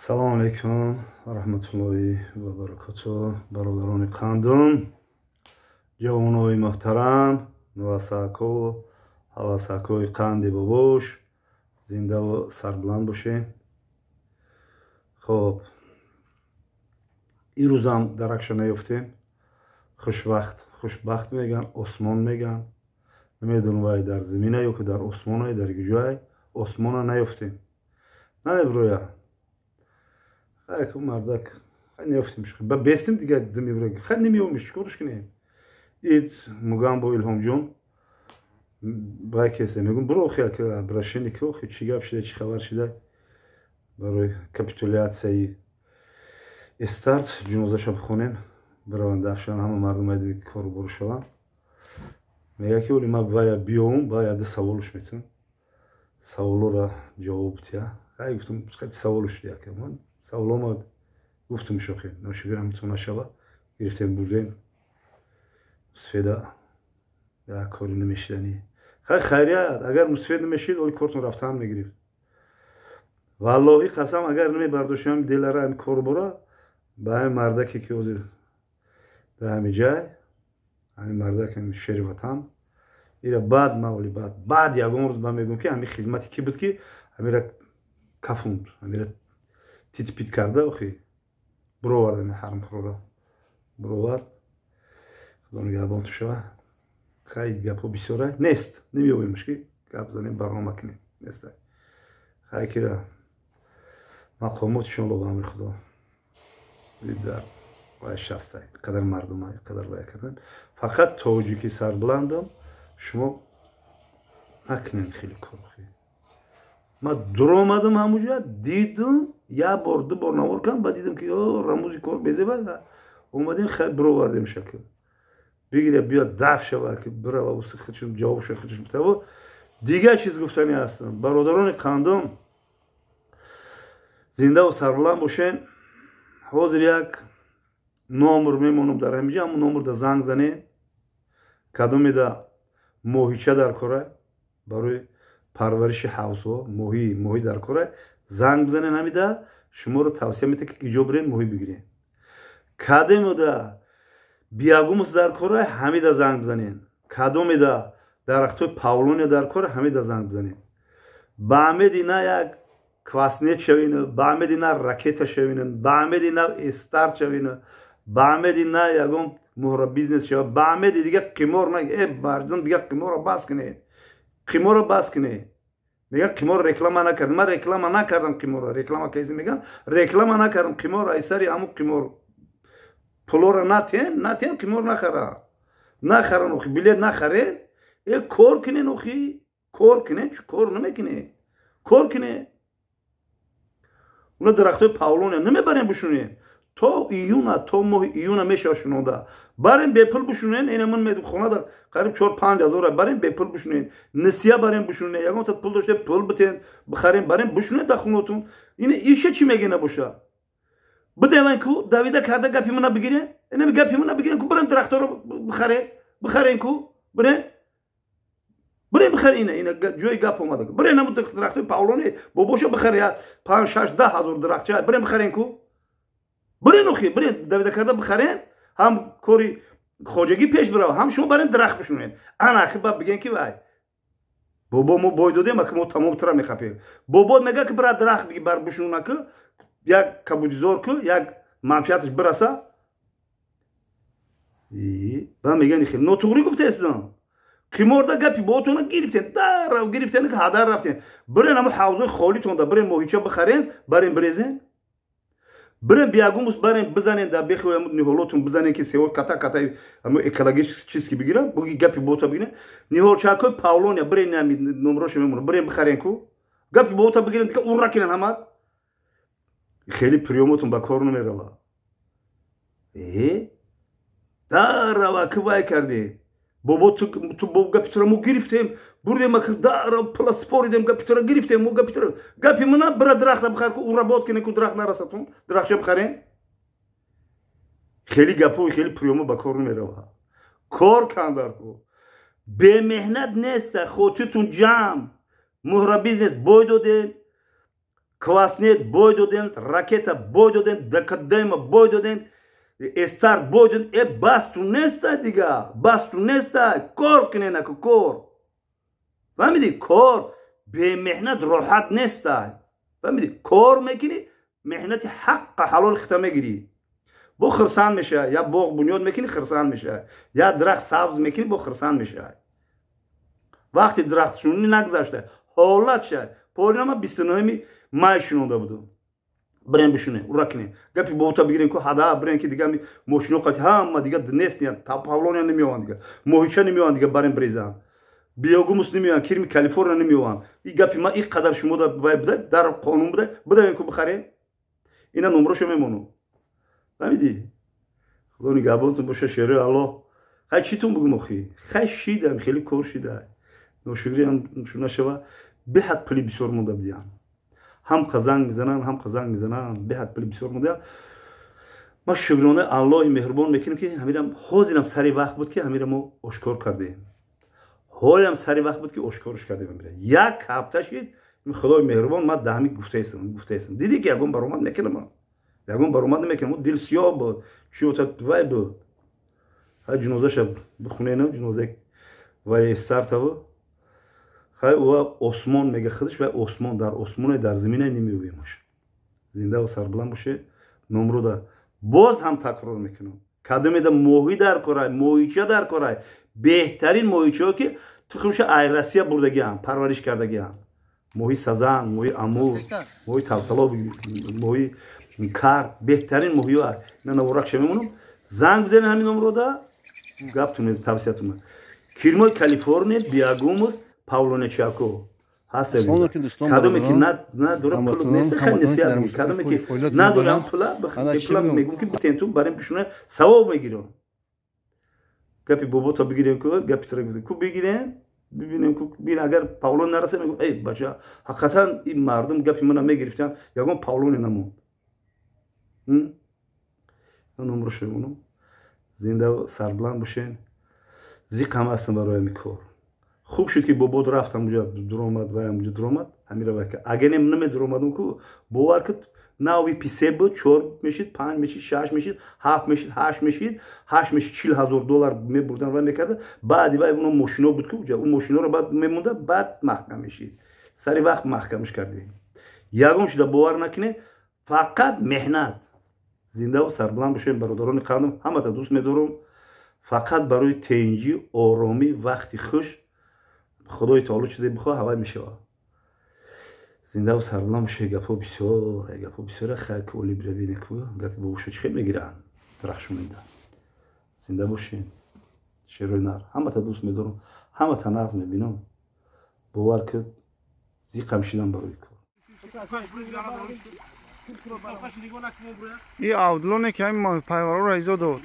Салому алейкум ва раҳматуллоҳи ва баракоту, бародарони қандум, ҷавонои муҳтарам, нувасаку ҳавасакои қанди бобош, зиндаву сарбуланд бошед. Хоб, ирӯзам даракша наёфтем. Хушвақт, хушбахт меган, осмон меган, намедонам вай дар замина ё ки дар осмона, дар ҷой осмона наёфтем. Намеброя хайку мардак, хай наёфтем, ба бестим дига димеброя, хай намеёмиш, чикорш кунем? Ид мугамбо Илҳомҷон бай кесе мегум, биро охи обращение ки, охи чӣ гап шида, чӣ хабар шида барои капитуляцияи Старт. Ҷунозаша бихонем, бираванд дафшан, ҳама мардум айдими кору бору шаванд. Мега ки оли ма вая биёвум, ба яда саволуш метун, саволора ҷавоб тия. Хай гуфтум, хай саволуш яка саволома гуфтум, шохи ношигирам ту нашава. Гирифтем, бурдем мусфеда, як кори намешиданӣ. Хай, хайрият, агар мусфед намешид, оли кортон рафтан мегирифт. Валлоҳи қасам, агар намебардоштам делара ами корбора ба ҳами мардаке ки ҳозир дар ҳами ҷай, ҳами мардак, ҳами шери ватан ира баъд мавли баъд ягон рӯз ба мегӯм, ки ҳами хизмати ки буд, ки ҳамира кафунд, ҳамира титпит карда, охи буровард, ҳами ҳарамхӯрора буровард. Худо нигаҳбон ту шава. Хай, гапҳо бисёра нест, намеёбемш ки гап занем, барнома кунем, неста. Хай, кира мақомот иншоалло ба амри Худо дар вай шастай қадар мардума қадар вай кардан. Фақат тоҷики сарбуландам, шумо накунем хеле кор. Ма дуромадам, ҳамуҷа дидум, як бор, ду бор навор кардам, ба дидам ки рамузи кор безеба. Омадем, хай, бировардем, шакл бигира, биё даф шава, ки бирава ҷавоб ша худш битаво. Дигар чиз гуфтанӣ ҳастам, бародарони қандум, зиндаву сарбуланд бошен. Ҳозир як номер мемонам дар ҳамиҷа, ҳамун номерда занг занед. Кадомеда моҳича дар кора, барои парвариши ҳавзҳо моҳӣ дар кора, занг бизанед ҳамида, шуморо тавсия метавад, ки киҷо бирен, моҳӣ бигирен. Кадомеда биогумус дар кора, ҳамида занг бизанед. Кадомеда дарахтҳои павлония дар кора, ҳамида занг бизанед. Ба амеди на як кваснет шавину, ба амеди на ракета шавину, ба амеди на Старт шавину, ба амеди на ягон муҳра бизнес шава, ба амеди дига қимор на. Э, мардум, дига қиморро бас кунед, қиморро бас кунед. Меган, қимор реклама накардам. Ман реклама накардам қиморро, реклама каси меган, реклама накардам қимор. Айсари ҳамун қимор пулора натен, натен, қимор нахара, нахаран охи, билет нахаред. Э, кор кунен охи, кор кунен, чӣ кор намекунед? Кор кунед. Уна дарахтҳои павлония намебарем бушунед, то июна, то моҳи июна мешава шунонда. Барем, бепул бушунен. Ина ман медум, хонада қариб 4-5 ҳазор. Барем, бепул бушунен, нисия барем бушунен. Ягон та пул доште, пул битен, бихарем, барем бушунен дар хонатун. Ина иша чӣ мегена боша? Бидеван ку давида карда, гапи мана бигирен, инами гапи мана бигирен ку, барем дарахтҳоро бихарен, бихарен ку, бирен, бирен бихаре. Ина ҷои гап омада, бирен ҳамун дарахтҳои павлони бобоша бихаре, 5, 6, 10 ҳазор дарахтча бирен бихарен ку, бирен охи, бирен давида карда бихарен. Ҳам кори хоҷагӣ пеш бирава, ҳам шумо барен дарахт бишунед. Ана ки ба биген ки вай бобо, мо бой додем, аки мо тамом тура мехапем. Бобот мега ки бира дарахт биги, бар бишуна ку, як кабудизор ку, як манфиаташ бираса. Ба меган, хел нотуғрӣ гуфтаестам. Қиморда гапи ботона гирифтен, дарав гирифтен, ҳадар рафтен. Бирен ҳамун ҳавзои холитонда, бирен моҳича бихарен, барен бирезен, бирен биогумус барен бизанен дар бехи ниҳолотун бизанен, ки сево ката ката ҳамун экологически бигирам. Буги гапи бота бигирен, ниҳолчакҳои павлония бирен, нами номроша мемонам, бирен бихарен ку, гапи бота бигирен, дига урра кинен ҳамат. Хеле приёмотун ба кор намерава. Э, дарава ки вай кардем, бобо, ту гапи тура мо гирифтем, бурдем, аки дара пула споридем, гапи тура гирифтем мо, гапи тура. Гапи мана бира дарахта бихар ку, уработ кунен ку, дарахт нарасатун, дарахтча бихарен. Хеле гапо, хеле приёмо ба кор намерава. Кор кандар ку, бемеҳнат неста, хотиртун ҷамъ. Муҳра бизнес бой додем. Кваснет бой додем, Ракета бой додем, ДКДМ бой додем, Эстарт бой додем. Басту неста дига, басту неста, кор кунена ку кор. Фаҳмидӣ? Кор бемеҳнат роҳат неста. Фаҳмидӣ? Кор мекунӣ, меҳнати ҳаққа ҳалол хита мегирӣ. Бо хирсанд мешавад. Я боғ бунёд мекунӣ, хирсанд мешавад. Я дарахт сабз мекунӣ, бо хирсанд мешавад. Вақти дарахтшунӣ нагузашта, ҳолат шавад. Поринама 29 май шунонда будум. Бирем бишунем, ура кунем. Гапи бота бигирем ку ҳада бирем ки дига мошино қати ҳама дига нестиян, павлония намеованд дига, моҳича намеованд дига барем брезан. Биогумус намеованд, кирми Калифорния намеованд. И гапи ма ин қадар шумо да вай буда, дар қонун буда, будавем ку бихарем. Ина номрошо мемонум. Фаҳмидӣ? Худо нигаҳбонтон боша, шерои Аллоҳ. Хай читон бугум охи? Хай шидам, хеле кор шида. Ношукриам шу нашава. Беҳад пули бисёр монда будиям. Ҳам қазанг мезананд, ҳам қазанг мезананд, беҳад пули бисёр монда. Ма шукронаи Аллоҳи меҳрубон мекунем, ки ҳамирам ҳозирам сари вақт буд, ки ҳамира мо ошкор кардем. Ҳолам сари вақт буд, ки ошкорш кардем ҳамира. Як ҳафта шид, Худои меҳрубон ма даҳами гуфтаистам. Дидӣ ки ягон баромад мекунам? Ягон баромад намекунам. Дил сиёҳ буд, чиота вай буд. Хай ҷунозаша бихунена, ҷуноза вай сартаву. Хай ува осмон мега худаш, вай осмон дар осмоне дар замине намеёбемаш. Зинда ва сарбаланд боше. Номруда боз ҳам такрор мекунам. Кадомеда моҳӣ дар корай, моҳича дар корай, беҳтарин моҳичаҳо ки тухмша ай Россия бурдагиам, парвариш кардагиам. Моҳи сазан, моҳи амур, моҳи тавсало, моҳи кар, беҳтарин моҳиҳо. Ина наворакша мемонам. Занг бизанед ҳамин номрода, гаптун тавсиятун. Кирмои Калифорния, биогумус, павлонечако ҳаст. Кадоме ки надора пул нест, хай несият мегӯ. Кадоме ки надорам пула, пула мегӯм ки битен ту барем бишуна савоб мегирам. Гапи бобото бигирем ку, гапи тра ку бигирем, бибинем ку, бин агар павлон нараса мегӯм, эй бача, ҳақиқатан ин мардум гапи мана мегирифтан, ягон павлоне намонд. Номро шумонам. Зинда сарбаланд бошен. Зиқ ҳам ҳастам барои ҳамин кор. Хуб шуд ки бобод рафт ҳамуҷа дуромад, вай ҳамуҷа дуромад, ҳамира вай кард. Агар намедуромадум ку, бовар ки нави писе буд, 4 мешид, 5 мешид, 6 мешид, 7 мешид, 8 мешид, 8 мешид, 40 000 доллар мебурдан вай мекарда. Баъди вай уно мошино буд ку, ӯ мошиноро баъд мемонда, баъд маҳкам мешид. Сари вақт маҳкамш кардем. Ягон шуда бовар накунед, фақат меҳнат. Зиндаву сарбаланд бошем, бародарони қандам, ҳамата дӯст медорам. Фақат барои тенҷӣ, оромӣ, вақти хуш, Худои таоло чизе бихоҳ, ҳавай мешавад. Зиндаву сарбаланд боше. Гапҳо бисёр, гапҳо бисёр. Хай ки оли бира ку гапи бобошо чӣ хел мегиранд дарахшонида. Зинда бошем, шерои нар. Ҳамата дӯст медорам, ҳамата нағз мебинам. Бовар ки зиқам шидам барои кор. И авдлоне ки ҳамин пайвароро изо дод.